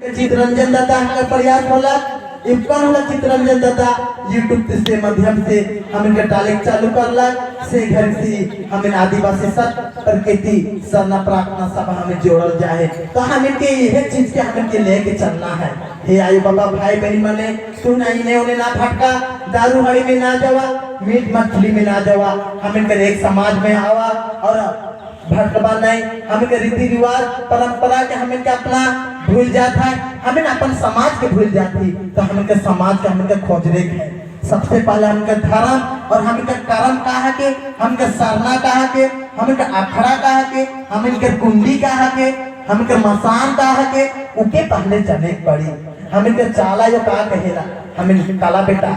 चितरंजन दादा हमारे प्रयास होला, इपन होला चितरंजन दादा यूट्यूब से माध्यम से हम इनके टालिक चालू करला से घर से हम इन आदिवासी सत प्रकृति सरना प्रार्थना सभा हमें जोड़ल जाए। तो हम इनके यह चीज के हम इनके लेके चलना है। हे आयु बाबा भाई बहन मने, तू ना इन्हें उन्हें ना भटका, दारू हड़ी में ना जावा, मीट मछली में ना जावा, हम इनके एक समाज में आवा और भटकबा नहीं। हम के रीति रिवाज परंपरा के हम इनके अपना भूल जाता है, हमें अपन समाज के भूल जाती, तो हम इनके समाज के हम इनके खोजरे है। सबसे पहले हमके धर्म और हमके कर्म का है के, हमके सरना का है के, हमके अखड़ा का है के, हम इनके कुंडी का है के, हमके मसान का है के, उके पहले जाने के पड़ी। हम इनके चाला जो का कहेला, हम इनके काला बेटा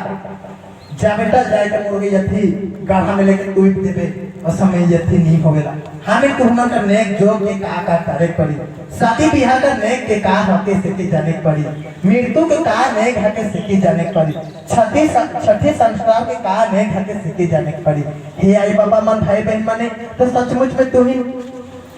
जा बेटा जाए के मुर्गी यथी गाढ़ा में लेके तू देबे और समय यथी नहीं होवेला। हमें तुहना का नेक जो के का का करे पड़ी, शादी बियाह का नेक के का हके से के जाने के पड़ी, मृत्यु के का नेक हके से के जाने के पड़ी, छठी छठी संस्कार के का नेक हके से के जाने के पड़ी। हे आई बाबा मन भाई बहन मने, तो सचमुच में तुही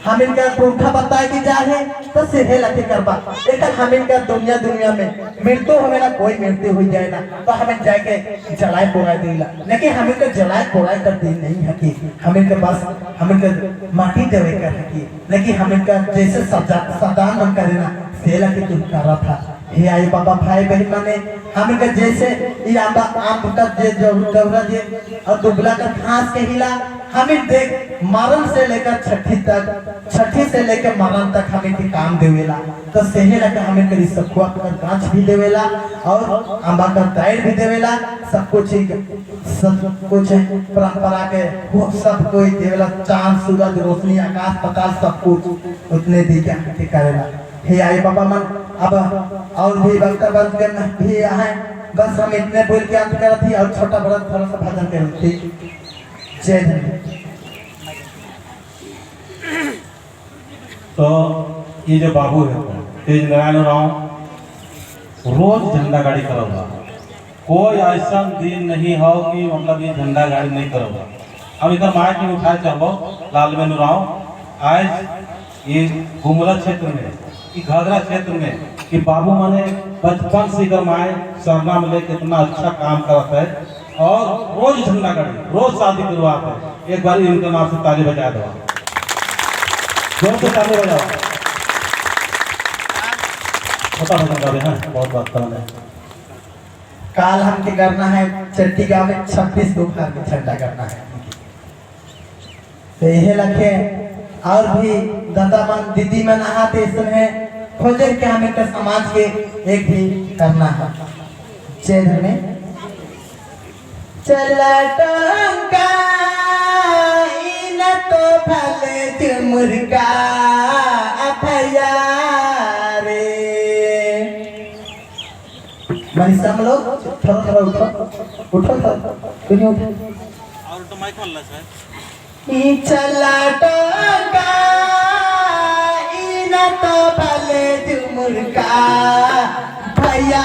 हम इनका पुरखा बताए कि जाहे तो सीधे लगे करबा। एक हम इनका दुनिया दुनिया में मृत्यु होवेला, कोई मृत्यु हो जाए ना तो हमें जाके जलाए पोड़ाए देला, लेकिन हम इनके जलाए पोड़ाए कर दे नहीं है कि हम इनके पास हम इनके माटी देवे कर है कि, लेकिन हम इनका जैसे सजा सदान मन करे ना से लगे तुम करा था। हे आई बाबा भाई बहन माने, हम इनका जैसे ये आंबा आम का जे जौरा जे और दुबला का घास के हिला, हमें देख मरण से लेकर छठी तक, छठी से लेकर मरण तक हमें के काम देवेला। तो सही लगे हमें करी सखुआ का गाछ भी देवेला और आंबा का दायर भी देवेला, सब कुछ ही सब कुछ परंपरा के वो सब कोई देवेला, चांद सूरज रोशनी आकाश पताल सब कुछ उतने दी के के करेला। हे आई बाबा मन, अब और भी वक्ता बन के भी आए, बस हम इतने बोल के अंत करत थी और छोटा बड़ा थोड़ा सा भजन कर थी। जय हिंद। तो ये जो बाबू है तेज नारायण राव रोज झंडा गाड़ी करोगा, कोई ऐसा दिन नहीं हो कि मतलब ये झंडा गाड़ी नहीं करोगा। हम इधर माइक में उठाए चाहो लाल बेनु राव, आज ये गुमला क्षेत्र में, ये घाघरा क्षेत्र में कि बाबू माने बचपन से इधर माए सरना में लेके इतना अच्छा काम करता है और रोज झंडा गाड़ी रोज शादी करवाते हैं। एक बार इनके नाम से ताली बजा दो, जोर से ताली बजाओ। छोटा भजन गावे हैं, बहुत बात करना है। काल हमके करना है चट्टी गांव में 26 गो घर में झंडा करना है। तो यही लखे और भी दादा मन दीदी मन आते है खोजे के हमें के समाज के एक भी करना है। जय धर्मे चला टंका इन तो भले चुमुरका अफया रे। मनीषा हम लोग थोड़ा थोड़ा उठो उठो थोड़ा तुम उठो। और तो माइक वाला है। चला टंका इन तो भले झुमुरका भैया।